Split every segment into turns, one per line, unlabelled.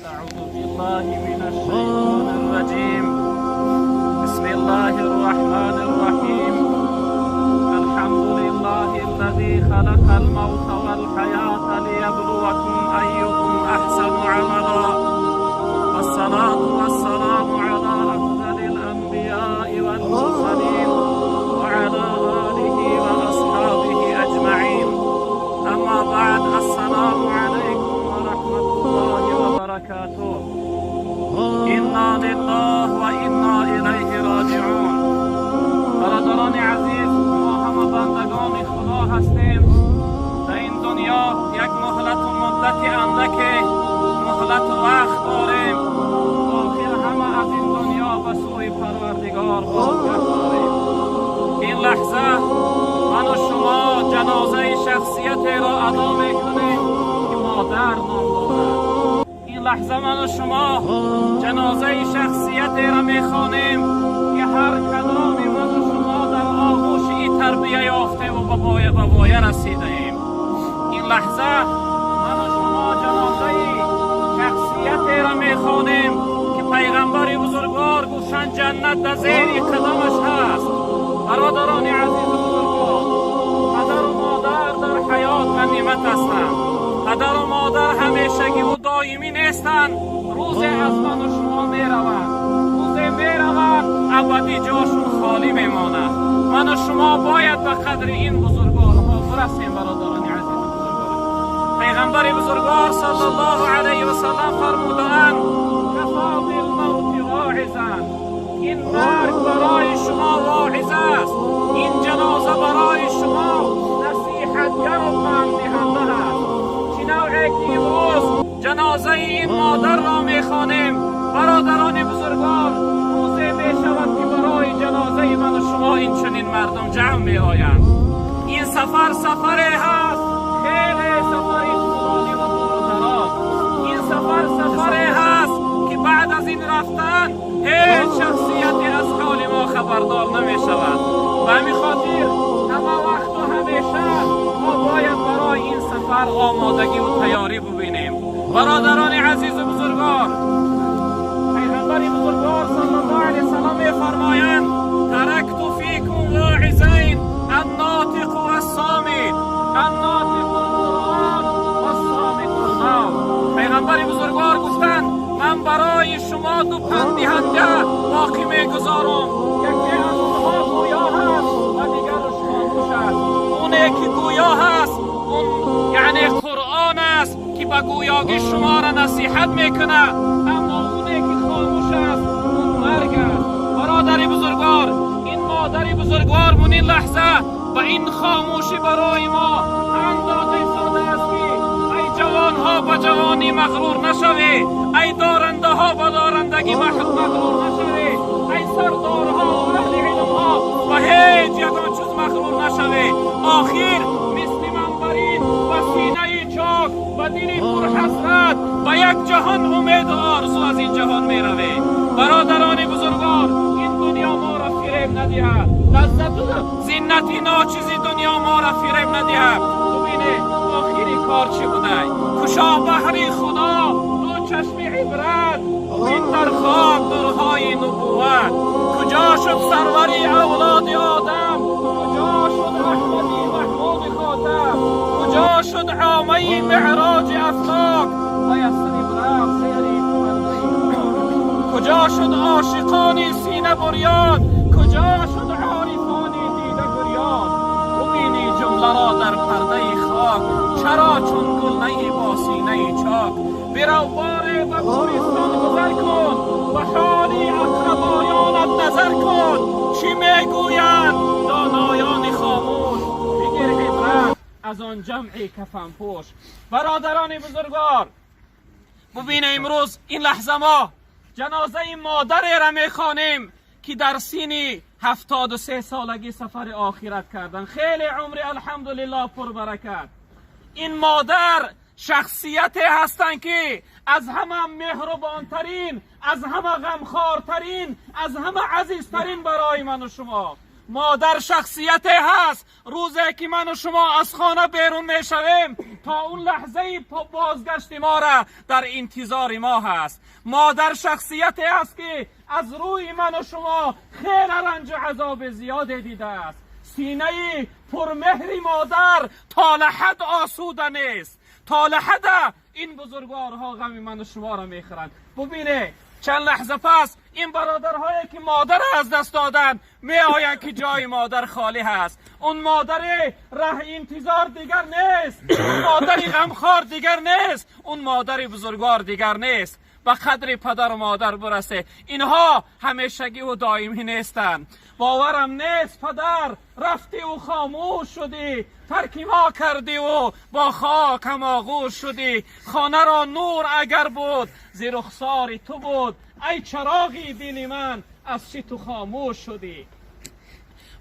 أعوذ بالله من الشيطان الرجيم. بسم الله الرحمن الرحيم. الحمد لله الذي خلق الموت والحياة ليبلوكم أيكم أحسن عملا، والصلاة والسلام على أفضل الأنبياء والمرسلين وعلى آله وأصحابه أجمعين. أما بعد، السلام عليكم ورحمة الله وبركاته. إنا لله وإنا إليه راجعون. برادران عزیز، ما همه بندگان خدا هستیم. در این دنیا یک مهلت و مدت اندک مهلت و وقت داریم. آخر همه از این دنیا به سوی پروردگار بازگشت داریم. این لحظه من و شما جنازه شخصیت را ادا میکنیم که مادر نام دارد. این لحظه من و شما جنازه شخصیت را میخوانیم که هر کدام من و شما در آغوش این تربیه یافته و به پایه رسیده ایم. این لحظه من و شما جنازه شخصیت را میخوانیم که پیغمبر بزرگوار گفتن جنت در زیر قدمش هست. برادران عزیز و بزرگوار، پدر و مادر در حیات غنیمت هستند. پدر و مادر همیشگی و دائمی نیستند. روز از من و شما میروند، روز میروند، ابدی جاشون خالی میماند. من و شما باید به قدر این بزرگوارها برسیم. برادران عزیز و بزرگوار، پیغمبر بزرگوار صلی الله علیه و سلم فرمودند: کفی بالموت واعظا. این مرگ برای شما واعظ است. این جنازه برای شما نصیحتگر و پند دهنده است. چی نوعی که امروز جنازه این مادر را میخوانیم، برادران بزرگوار، روزی می شود که برای جنازه من و شما این چنین مردم جمع می آیند. این سفر سفری هست خیلی سفری طولانی و دور و دراز. این سفر سفری هست که بعد از این رفتن هیچ شخصیتی از حال ما خبردار نمی شود. و همین خاطر همه وقت و همیشه ما باید برای این سفر آمادگی و تیاری ببینیم. برادران عزیز و بزرگوار، پیغمبر بزرگوار صلی الله علیه وسلم میفرمایند: ترکت فیکم واعظین، الناطق والصامت، الناطق القرآن والصامت الموت. پیغمبر بزرگوار گفتند: من برای شما دو پند دهنده باقی میگذارم. یکی از اونها گویا هست و دیگرش خاموش است. اونه که گویا هست، اون یعنی قرآن است که به گویاگی شما را نصیحت میکنه، اما اونه که خاموش است، اون مرگ است. برادر بزرگوار، این مادر بزرگوار من این لحظه و این خاموشی برای ما پند داده ساده است که ای جوان ها، به جوانی مغرور نشوی. ای دارنده ها، به دارندگی مغرور نشوی. ای سردارها و اهل علم ها، به هیچ یگان چیز مغرور نشوی. آخر مثل منبرین و سینه چاک و دل پرحسرت و یک جهان امید و آرزو از این جهان می روی. برادران بزرگوار، این دنیا ما را فریب ندهد. لذت و زینتی ناچیزی دنیا ما را فریب ندهد. ببینه آخری کار چی بوده. کشا بهری خدا دو چشم عبرت، بین در خاک درهای نبوت. کجا شد سروری اولاد آدم؟ کجا شد احمدی محمود خاتم؟ کجا شد عامه معراج افلاک و یثرب رفت زیر پرده؟ کجا شد عاشقانی سینه بریان؟ کجا شد عارفانی دیده گریان؟ ببینی جمله را در پرده خاک، چرا چون گل نهی با سینه چاک؟ برو باره به گورستان گذر کن، به حالی اقربایانت نظر کن. چی میگویند دانایان خاموش؟ بگیر عبرت از آن جمع کفن پوش. برادران بزرگوار، ببینه امروز این لحظه ما جنازه مادر را میخوانیم که در سینی 73 سالگی سفر آخرت کردن. خیلی عمر الحمدلله پربرکت. این مادر شخصیت هستند که از همه مهربانترین، از همه غمخوارترین، از همه عزیزترین برای من و شما. مادر شخصیت هست. روزی که من و شما از خانه بیرون میشویم تا اون لحظه بازگشت ما را در انتظار ما هست. مادر شخصیت هست که از روی من و شما خیلی رنج و عذاب زیاد دیده است. سینه پرمهری مادر تا لحد آسوده نیست، تا لحد این بزرگوارها غم من و شما را میخورند. ببینه چند لحظه پس این برادرهایی که مادر از دست دادن می آیند که جای مادر خالی هست. اون مادر ره انتظار دیگر نیست، اون مادر غمخوار دیگر نیست، اون مادر بزرگوار دیگر نیست. به قدر پدر و مادر برسه. اینها همیشگی و دائمی نیستند. باورم نیست پدر رفتی و خاموش شدی، ترک ما کردی و با خاک هم آغوش شدی. خانه را نور اگر بود زیر رخسار تو بود، ای چراغی دل من از چی تو خاموش شدی.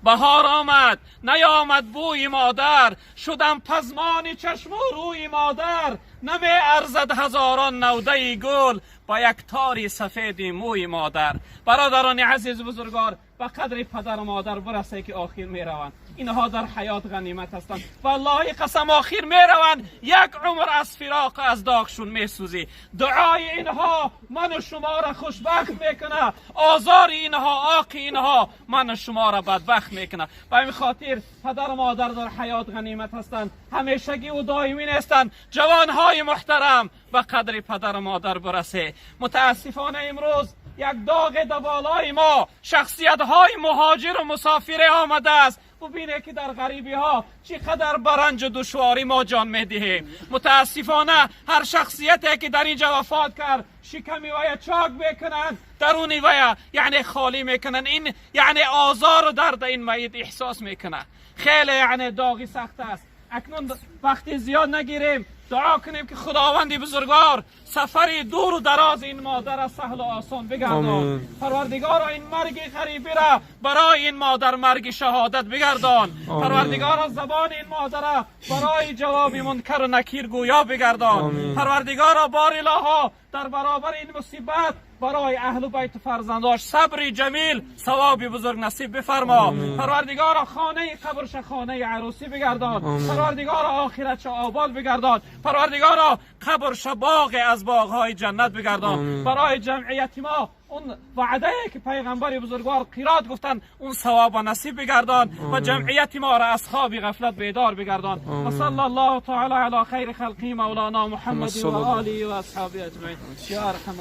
بهار آمد نیامد بوی مادر، شدم پزمان چشم و روی مادر. نمی ارزد هزاران نوده گل با یک تاری سفید موی مادر. برادران عزیز بزرگوار، به قدر پدر و مادر برسه که آخر می روند. اینها در حیات غنیمت هستند. والله قسم آخر می روند، یک عمر از فراق از داغشون می سوزی. دعای اینها من و شما را خوشبخت میکنه، آزار اینها، آق اینها من و شما را بدبخت میکنه. به این خاطر پدر و مادر در حیات غنیمت هستند، همیشگی و دائمی نیستند. جوانهای محترم، به قدر پدر و مادر برسه. متاسفانه امروز یک داغ دوالای ما شخصیت های مهاجر و مسافر آمده است. ببینه که در غریبی ها چقدر برنج و دشواری ما جان میدهیم. متاسفانه هر شخصیتی که در اینجا وفات کرد شکمی ویا چاک میکنن، درونی ویا یعنی خالی میکنن. این یعنی آزار و درد این میت احساس میکنه. خیلی یعنی داغی سخت است. اکنون وقتی زیاد نگیریم، دعا کنیم که خداوند بزرگوار سفر دور و دراز این مادر را سهل و آسان بگردان. پروردگارا این مرگ غریبی را برای این مادر مرگ شهادت بگردان. پروردگارا زبان این مادر را برای جواب منکر و نکیر گویا بگردان. پروردگارا بار الها در برابر این مصیبت برای اهل بیت و فرزنداش صبر جمیل ثواب بزرگ نصیب بفرما. پروردگارا خانه قبرش خانه عروسی بگردان. پروردگارا آخرتش آباد بگردان. پروردگارا قبرش باغ از باغهای جنت بگردان. برای جمعیت ما اون وعده که پیغمبر بزرگوار قیرات گفتن اون ثواب نصیب بگردان و جمعیت ما را از خواب غفلت بیدار بگردان. و صلی الله تعالی علی خیر خلقی مولانا محمد و آله و اصحابه اجمعین. یا ارحم